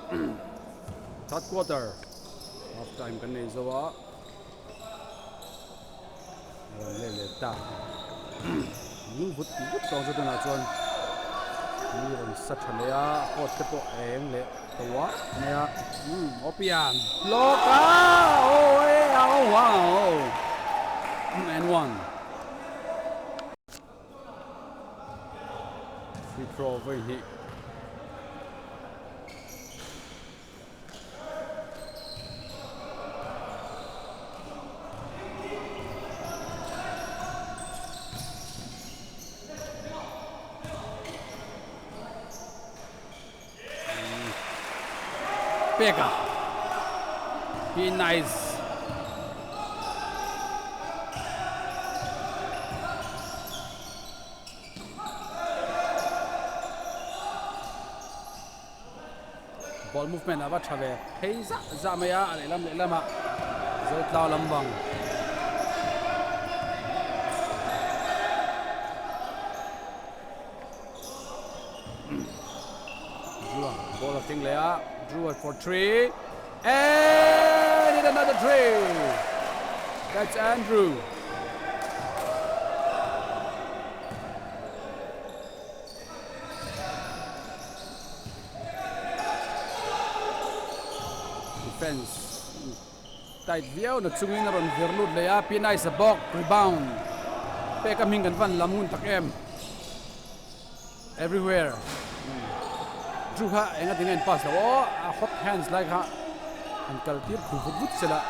Third quarter half time kan nei zo a rawn let leh ta lung vut vut tawng chu tunah chuan mi rawn sa tha leh a court te pawh a eng leh tawh a mai a umm aw pian block a aw e oh wow and one. Free throw vawi hnih. Peka. Be nice. Ball movement a va tha ve phei zah zah mai a, a lehlam lehlamah Zotlau lam bang. Drew ball a keng leh a, Drew for three and hit another three. That's Andrew. Defense tight viau na chungin a rawn vir lut leh a, P-Nice a bawk rebound pek a hming kan van lam ngun tak em. Everywhere Drew kha enga tinge an pass lo aw a hot hands lai kha an kal tir khu vut vut sela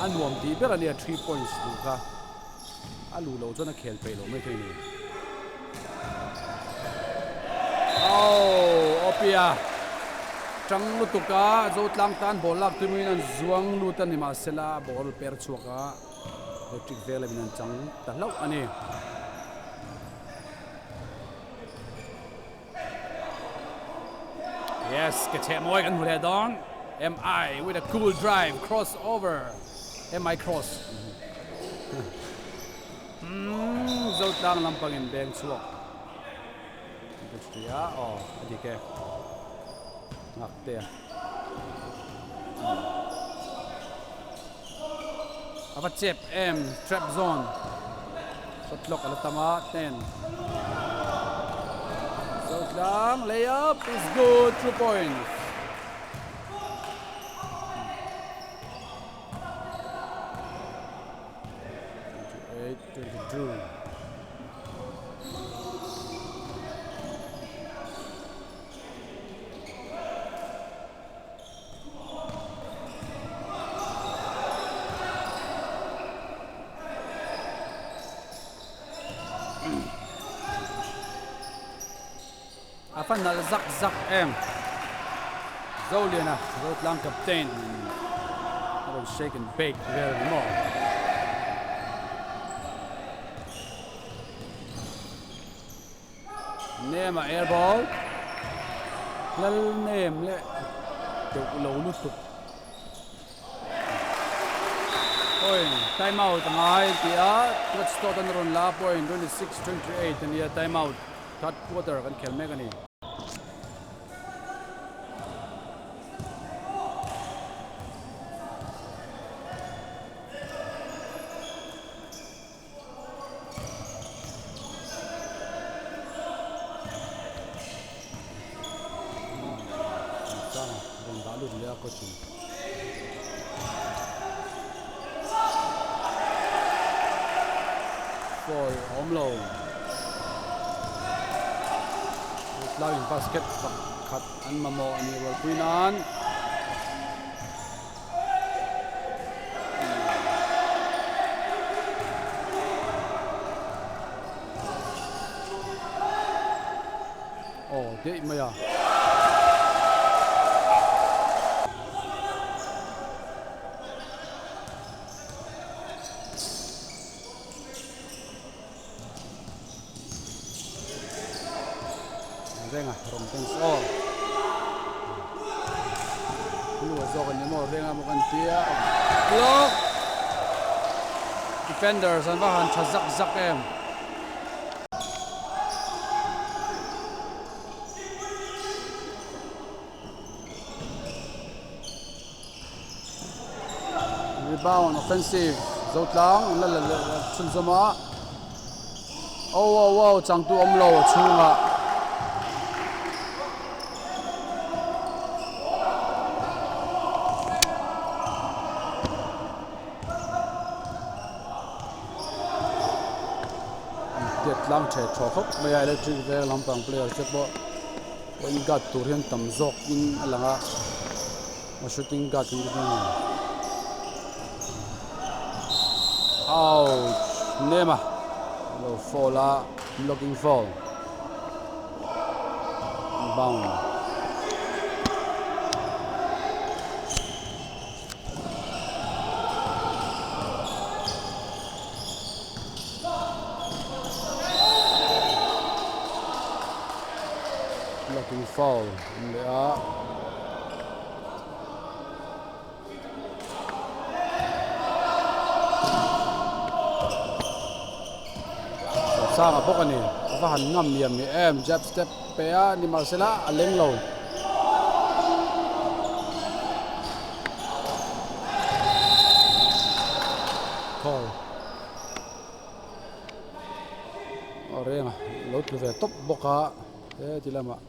a nuam tih ber ania 3 points duh kha a luh loh chuan a khel peih loh mai thei a ni. Oh Opia tang lutuk a Zotlang tan ball lak tumin an zuang lut a ni mahsela ball per chhuak a. Electric vel a min an chang ta hlauh a ni. Yes, ke cheh mawi kan hmu leh dawn. MI with a cool drive cross over. MI cross. Hmm, zo tlang lampang in beng chhuak. Bustria, oh, a dik e. Ngak te. A va chep em trap zone shot clock a la tam a 10 Zotlang layup is good 2 points. 28 22. A fa nalh zak zak em. Zoliana Zotlang captain a rawn shake and bake vel ni maw. Nem a air ball lal nem leh deuh lo lutuk point time out a ngai tih a clutch tawt an rawn la point 26-28 a nia time out third quarter kan khel mek a ni. Foul a awm lo. Tlangin basket pakhat an mamawh a nih rualpui nan. Aw daih mai a. Renga rawn dance aw lua zawk a ni maw Renga maw kan tia block defenders an va han tha zak zak em. Rebound offensive Zotlang an la la leh chhunzawm a. Oh oh oh changtu awm lo a chhungah. Tiat tlang the thaw khawp mai a electric veng lampang player te pawh point guard tur hian tam zawk in a lang a a shooting guard in ka hmu ouch nem a lo foul a blocking foul bound. Blocking foul an leh a. Sanga bawk a ni. A va han ngam liam ni em jab step pe a nimahsela a leng lo. Call a reng a lo tlu ve tawp bawk a he ti lamah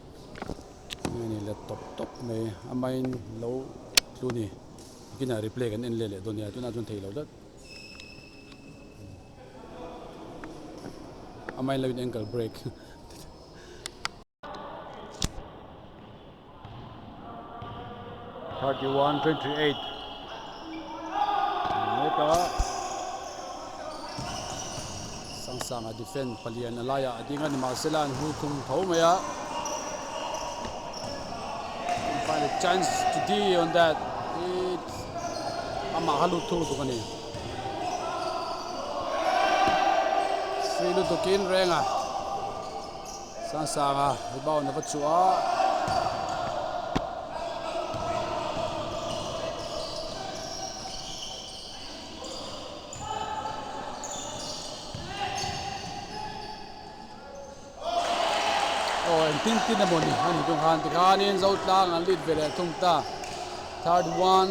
nge ni let tawp tawp mai a main lo tlu ni kinah replay kan en leh leh dawn nia tunah chuan theih loh tlat a main lo in ankle break. 31-28 mek a Sangsanga defend palian a laiah a ding a nimahsela an hul thung tho mai a find a chance to D on that it amah kha lut thung tuk a ni free lutukin reng a. Sangsanga rebound a va chhuah a. Aw engtin tin emaw ni a ni tung khan tikhanin Zotlang an lead ve leh thung ta. 31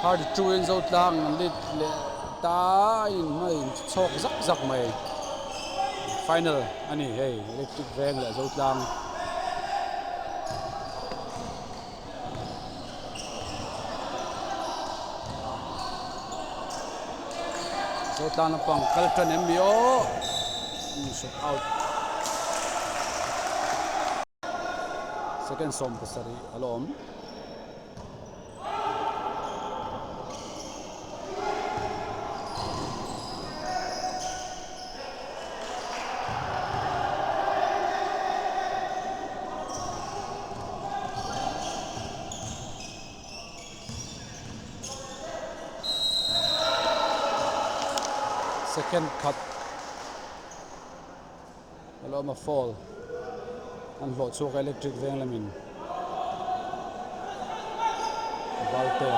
32 in Zotlang an lead leh ta a in hma in chhawk zak zak mai. Final a ni hei electric veng leh Zotlang. Zotlang lampang kal tan em mi aw shot out. Second 70 a la awm. Second khat a la awm a foul an hlawh chhuak a electric veng lamin Valte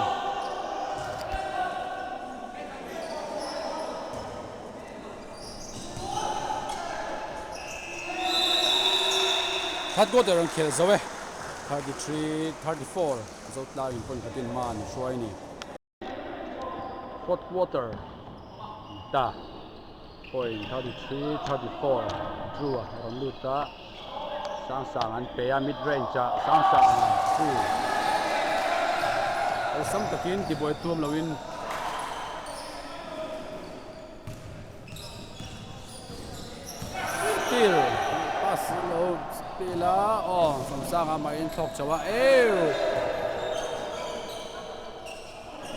Third quarter an khel zo e 33 34 Zotla in point khatin hma an hruai a ni. Fourth quarter ta point 33 34 Drew a rawn lut a Sangsang an pe a mid range ah Sangsang Drew awlsam takin tibuai tuam loin Steal pass lo steal a aw Sawmsanga mah in thlawk chauh a eww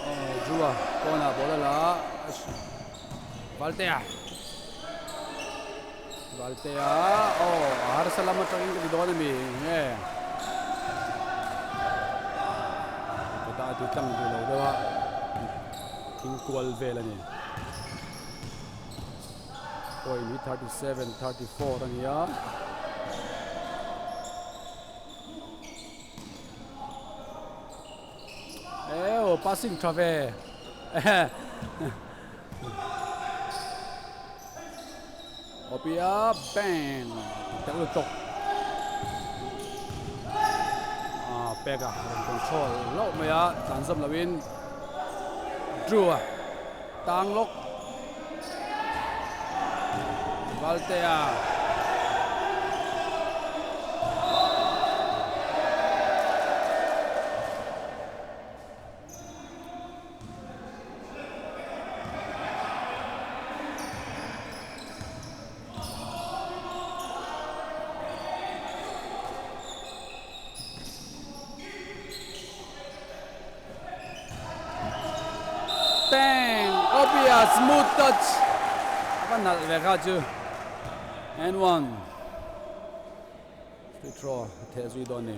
aw Drew-a pawnah ball a la a Valtea Valtea aw a harsa lam atangin ka ti dawn ami nge kawtah a ti tlang duh lo deuh a thing kual vel a ni. Point hi 37 34 a ni a. Eo passing tha ve. Opia bang tel lutuk. Ah peka rawn control hlauh mai a tlan zawm loin. Drew a tang lawk. Valtea. Bang! Obia smooth touch. A va nalh ve kha chu. And one. Free throw a theh zui dawn ni.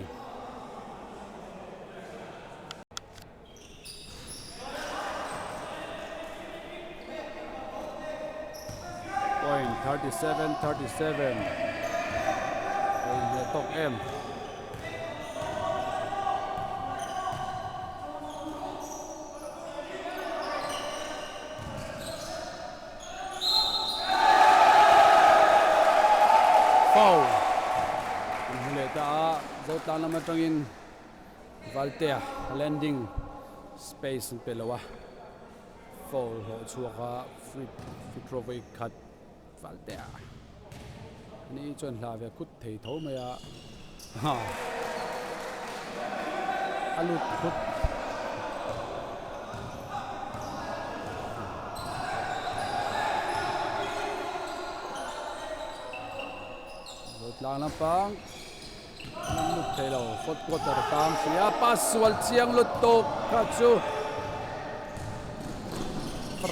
Point 37 37. Hei tawk em. Foul. An hmu leh ta a, Zotlan lam atangin Valtea landing space an pe lo a, foul hlawh chhuak a, free free throw vawi khat Valtea ani chuan hla ve khut thei tho mai a, ha a lut khut. Zotlang lampang. An lut thei lo, fourth quarter tang si a, pass sual chiang lut tawk kha chu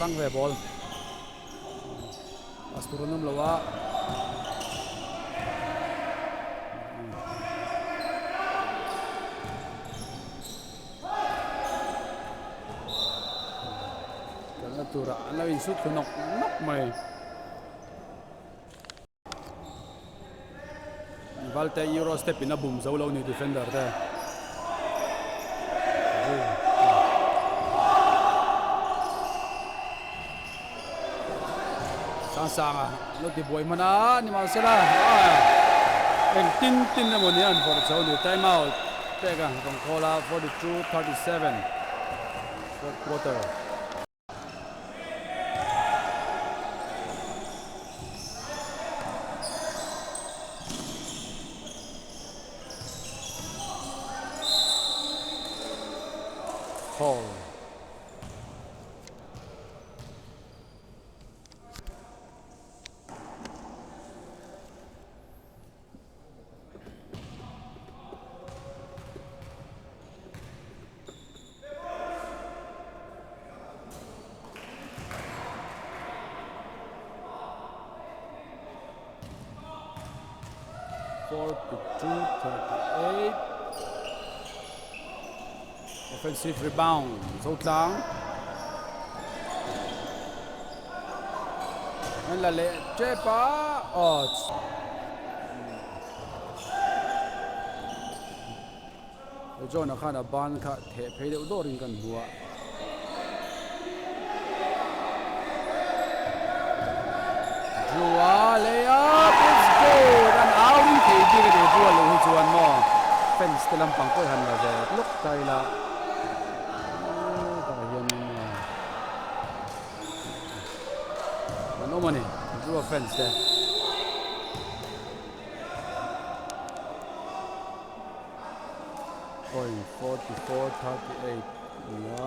rang ve ball. Pass tur an awm lo a. Kalna turah an lo insut thlu nawk nawk mai. Valte Euro step in a bum zo lo ni defender te. Sang sanga lo ti buai mana ni mahsela eng tin tin emaw ni an vawrh zo ni time out pek a rawn call a 42 37 fourth quarter. Foul. 42-38. Offensive rebound, Zotlang. An la leh tep a, oh. John-a khan a ban kha theh phei deuh dawrin kan hmu a. Drew-a lei a, it's good! An au ring thei bik a ni Drew-a lo hi chuan maw fans te lampang pawh i han la ve lawk ta ila tah hianin an awm a ni Drew-a fans te. Point 44 38 nia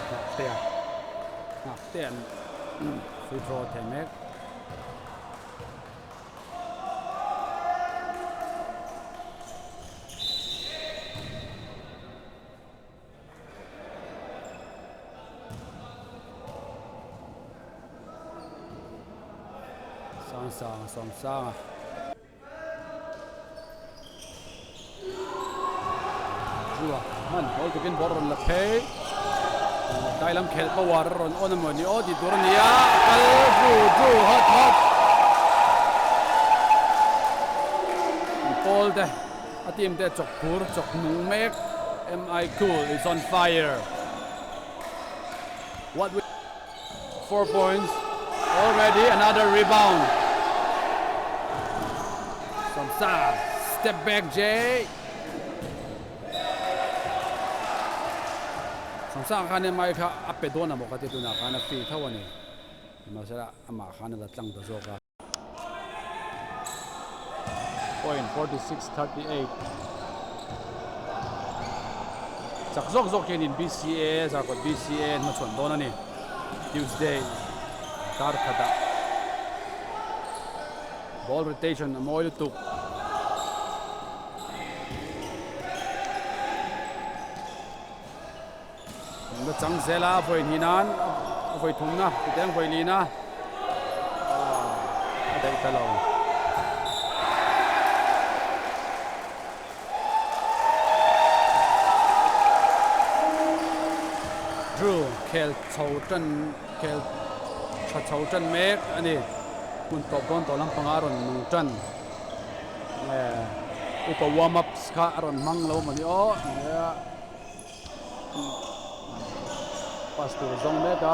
Nghaktea Nghaktea an free throw thei mek. Sang sang sawm sang a. Chua hman hawl takin ball rawn la phei. Tlai lam khelh power a rawn on a maw ni aw tih tur a ni a. Kal Drew Drew hot hot. Pawl te a team te chawk phur chawk nung mek. MI Cool is on fire. What we 4 points already another rebound. Samsa step back Jay. Sawmsanga khan MI kha a pe dawn a maw ka ti tunah khan a free tho a ni. Nimahsela amah khan a la tlang ta zawk a. Point 46 38 Chak zawk zawk hianin BCA Zarkawt BCA an hmachhawn dawn a ni. Tuesday kar khatah ball rotation a mawi lutuk. Na chang zel a vawi hnih nan a vawi thumna titeng vawi lina a daih ta lo. Drew khel chho tan khel tha chho tan mek a ni. Hmun tawp dawn tawh lampanga rawn nung tan. Upa warm ups kha a rawn hmang lo mawni aw nia pass tur zawng mek a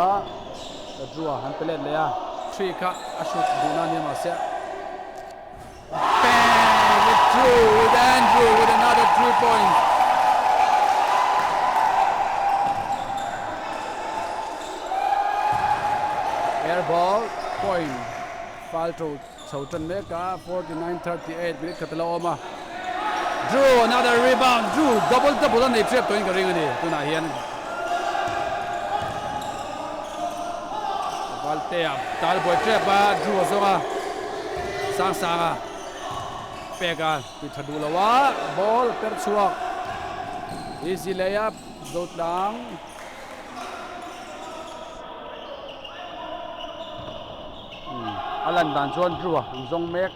Drew-a han pe let leh a three kha a shoot duhna nia mahse bang with Drew with Andrew with another 3 point air ball point foul to Chho tan mek a, 49-38 minute khat a la awm a. Drew another rebound, Drew double double a nei tep tawhin ka ring a ni tunah hian. Valtea tal buai tep a, Drew a zawng a, sang sang a pek a ti tha duh lo a, ball a per chhuak. Easy layup, Zotlang. A lan dan chuan Drew a an zawng mek.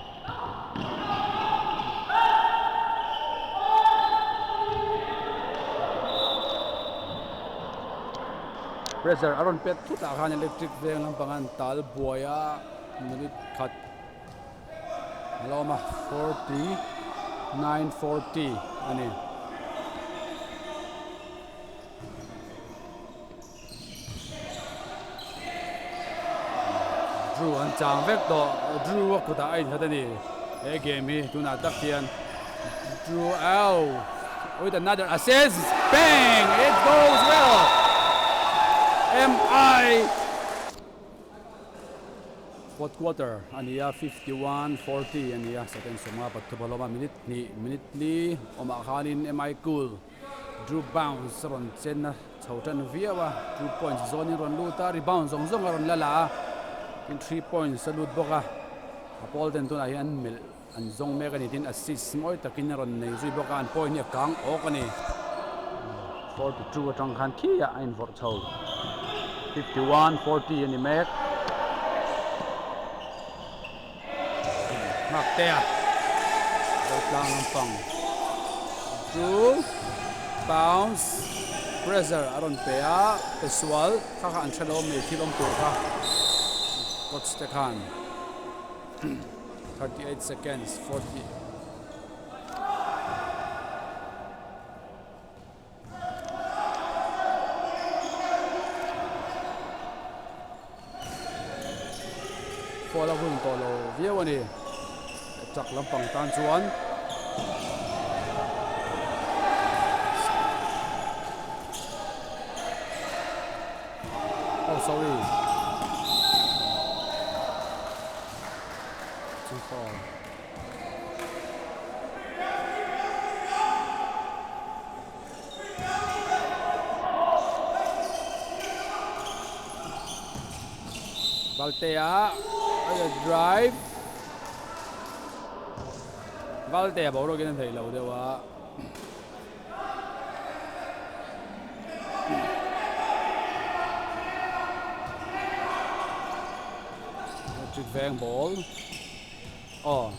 Pressure a rawn pet thut ah khan electric veng lampang an tal buai a minute khat a la awm a 49:40 a ni. Drew an chang vek tawh Drew a kutah a innghat a ni he game hi tunah tak hian Drew au with another assist bang it goes well MI fourth quarter a ni a 51-40 a ni a second sawma pathum a lawm a minute hnih minute li awmah khanin MI cool Drew bounce a rawn chen a chho tan viau a, two points zawnin rawn lut a, rebound zawng zawng a rawn la la a, tin three points a lut bawk a, a pawl ten tunah hian melh an zawng mek a ni tin assist mawi takin a rawn nei zui bawk a, an point hi a kang awk a ni. 42 atang khan khiah a invawrh chho 51 40 a ni mek. Nghak te a lo tlang lampang chu bounce pressure a rawn pe a pe sual kha kha an hre lo mai thil awm tur kha coach te khan 38 seconds 40 Foul a hun tawh lo viau a ni. Chak lampang tan chuan Oh sorry. Two foul. Valtea a drive Valtea boruak in a thei lo deuh a. Electric veng ball. Aw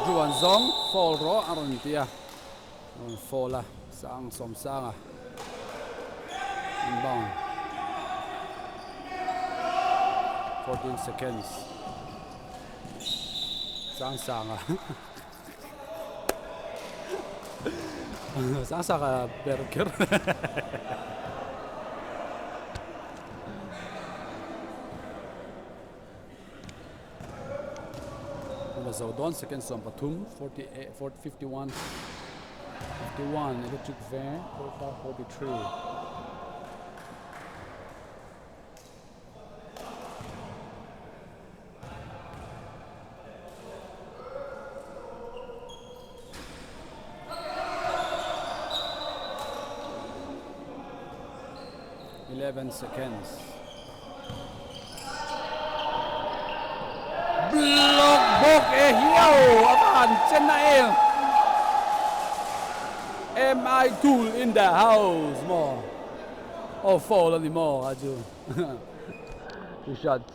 Juan zawng foul rawh a rawn ti a rawn foul a sang sawm sang a inbound 14 seconds sang sang a sang sang a ber kher. Zo dawn second 13 48 51 51 Electric Veng 45 43. 11 seconds. Block bawk e hiau a va han chen na em. MI tool in the house maw. Oh foul a ni maw a chu. Two shots.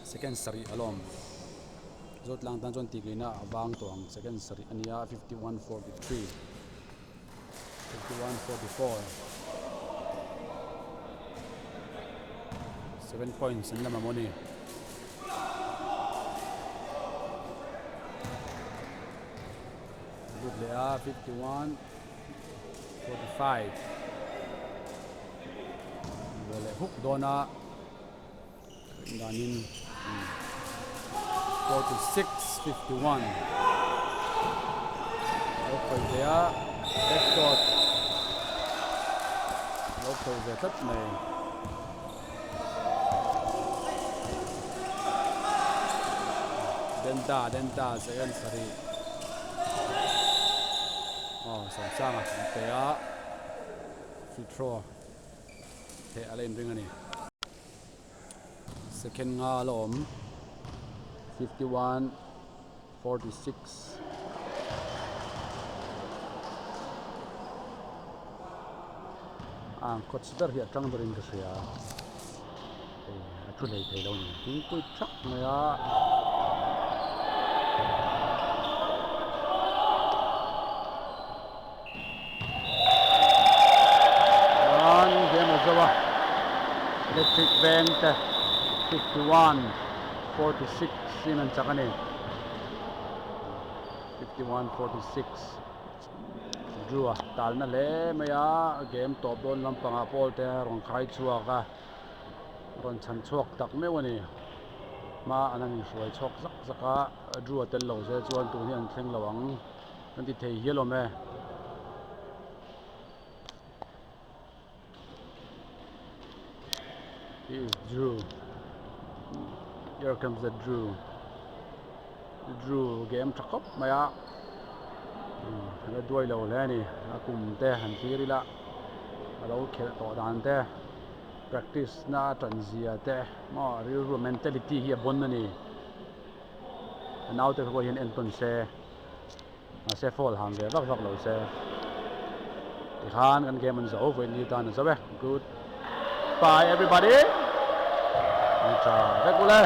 Second sarih alawm. Zawtlang tan chuan tihluihna a vang tawh ang. Second sarih a nia 51-43 51-44 7 points an la mamawh a ni. Lut leh a 51 45 ve leh huk dawn a. Danin 46 51 lo khawih ve a back court lo khawih ve tlat mai. Denta Denta second sarih aw Sawmsanga an pe a free throw theih a la inring a ni. Second nga a la awm 51 46 a coach ber hi a tang berin ka hria hei a thu hlei thei lo a ni thingpui thak mai a. Chuan game a zo a electric veng te 51 46 in an chak a ni 51 46 Drew a talna hle mai a game tawp dawn lampangah pawl te rawn khai chhuak a rawn chhan chhuak tak meuh a ni hma an han inhruai chhuak zak zak a Drew a tel lo se chuan tun hi an thleng lo ang. Kan ti thei hial awm e. He is Drew. Here comes the Drew. Drew game tha khawp mai a. A la duai lo hle a ni. A kum te han thlir ila a lo khelh tawh dan te practice na a tan zia te maw rilru mentality hi a bon a ni. A naute pawh hian entawn se. Mahse foul han ve vak vak lo se tikhan kan game an zo vawi ni tan a zo e good bye everybody an tha vek ule.